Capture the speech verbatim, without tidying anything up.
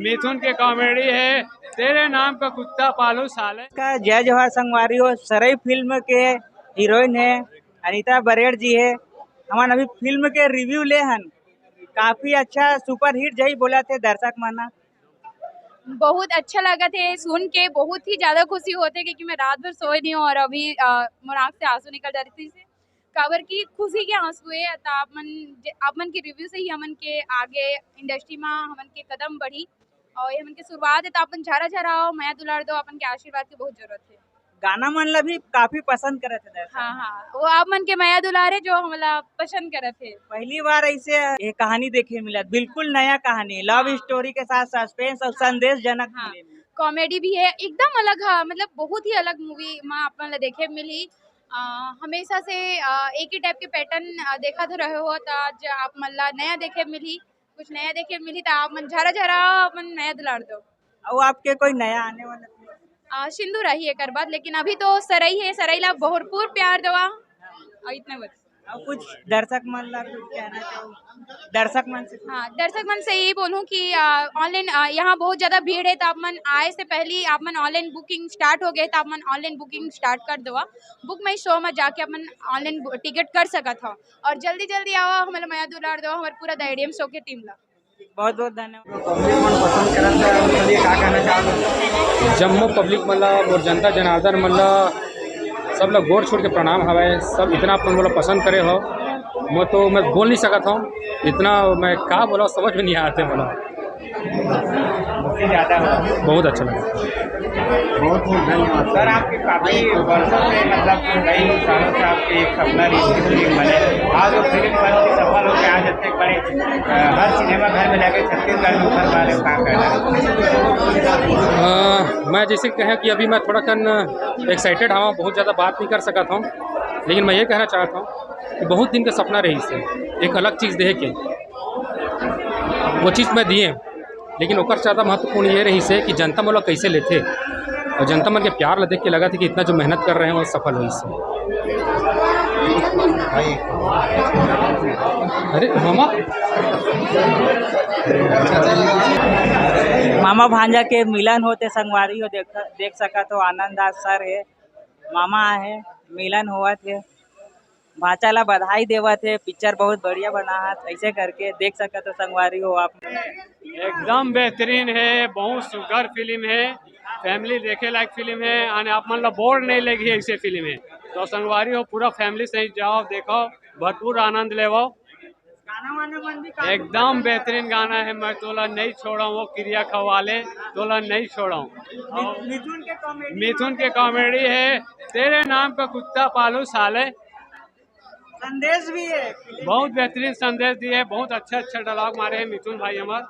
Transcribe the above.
मिथुन के कॉमेडी है, तेरे नाम का कुत्ता पालू साले। का जय जोहार संगवारी हो, सरई फिल्म के हीरोइन है अनिता बरेड़ जी है। हमन अभी फिल्म के रिव्यू ले हन, काफी अच्छा सुपरहिट जही बोलत हे दर्शक मन ह। बहुत अच्छा लगत हे सुन के, बहुत ही ज्यादा खुशी होत हे, क्योंकि मैं रात भर सोए नहीं हूँ और अभी अ, मोर आँख से आंसू निकल जा रही थी। काबर की खुशी के आंसू हे। त आप मन, आप मन के रिव्यू से ही हमन के आगे इंडस्ट्री में हमन के कदम बढ़ी और ये हमन के शुरुआत हे। त आप मन झरा झरा आओ, मया दुलार दो, अपन के आशीर्वाद के बहुत जरूरत हे। गाना मन ला भी काफी पसंद करत हे दर्शक। हाँ, हाँ, वो आप मन के मया दुलार हे जो हमला पसंद करत हे। पहली बार ऐसे ये कहानी देखे मिला, बिल्कुल नया कहानी, लव हाँ। स्टोरी के साथ सस्पेंस और हाँ। संदेशजनक हाँ। फिल्म। कॉमेडी भी है, एकदम अलग है, मतलब बहुत ही अलग मूवी में आप मन ला देखे मिली। अ, हमेशा से अ, एक ही टाइप के पैटर्न देखत रहे हो, त आज आप मन ला नया देखे मिली, कुछ नया देखे मिली, त आप मन झरा झरा अपन मया दुलार दो। अउ आपके कोई नया आने वाला फिल्म? अ, सिंदूर आही एकर बाद, लेकिन अभी तो सरई है, सरई ला भरपूर प्यार देवा और इतना बस। अउ कुछ दर्शक मन ला कुछ कहना चाहो? दर्शक मन से। हाँ, दर्शक मन से यही बोलूँ कि ऑनलाइन यहाँ बहुत ज्यादा भीड़ है, तो आप मन आए से पहले आप मन ऑनलाइन बुकिंग स्टार्ट हो गए, तो आप मन ऑनलाइन बुकिंग स्टार्ट कर दो, बुक माई शो में जाके अपन ऑनलाइन टिकट कर सकत हो और जल्दी जल्दी आओ, हमारे मया दुलार दो हमारे पूरा द एडीएम शो के टीम ला। बहुत बहुत धन्यवाद। पब्लिक मन पसंद करत हे, उनके लिए का कहना चाहोगे? जम्मो पब्लिक मन ला और जनता जनार्दन मन ला सब ला गोड़ छुड़ के प्रणाम हवय। सब इतना अपन मोला पसंद करे हो, मैं तो मैं बोल नहीं सकत हूँ, इतना मैं का बोला समझ में नहीं आते बोला। बहुत ज्यादा हुआ। बहुत अच्छा लगा। बहुत बहुत धन्यवाद सर। आपके काफी वर्षों से, मतलब कई सालों से आपकी एक सपना रही थी फिल्म बने, आज वो फिल्म बन के सफल होकर आज इतने बड़े, अ, हर सिनेमा घर में जाके छत्तीसगढ़ में उभर पा रहे हो, क्या कहना है? अ, मैं जैसे कहें कि अभी मैं थोड़ा कन एक्साइटेड हूँ, बहुत ज़्यादा बात नहीं कर सकता हूँ, लेकिन मैं ये कहना चाहता हूँ कि बहुत दिन का सपना रही से एक अलग चीज़ देख के, वो चीज़ मैं दिए, लेकिन ओकर से ज़्यादा महत्वपूर्ण ये रही से कि जनता मोला कैसे लेथे और जनता मन के प्यार ला देख के लगा थे कि इतना जो मेहनत कर रहे हैं वो सफल हुई से। अरे मामा, मामा भांजा के मिलन होते संगवारी हो, देख, देख सकत हो आनंद दास सर है, मामा आए हैं, मिलन होवत है। भांचा ला बधाई देवत हे, पिक्चर बहुत बढ़िया बना है, ऐसे करके देख सकत हो संगवारी हो आप। एकदम बेहतरीन है, बहुत सुघर फिल्म है, फैमिली देखे लायक फिल्म है, आने आप मन ला बोर नहीं लगी ऐसे फिल्म है, तो संगवारी हो पूरा फैमिली सहित जाओ, देखो, भरपूर आनंद लेवो। गाना वाना मन भी काफी एकदम बेहतरीन गाना है, मैं तोला नहीं छोड़ा वो किरिया खवाले, तोला नहीं छोड़ा। मिथुन के कॉमेडी मिथुन के कॉमेडी है, तेरे नाम का कुत्ता पालू साले। संदेश भी है। बहुत बेहतरीन संदेश दिए, बहुत अच्छा अच्छा डायलॉग मारे हैं मिथुन भाई हमार।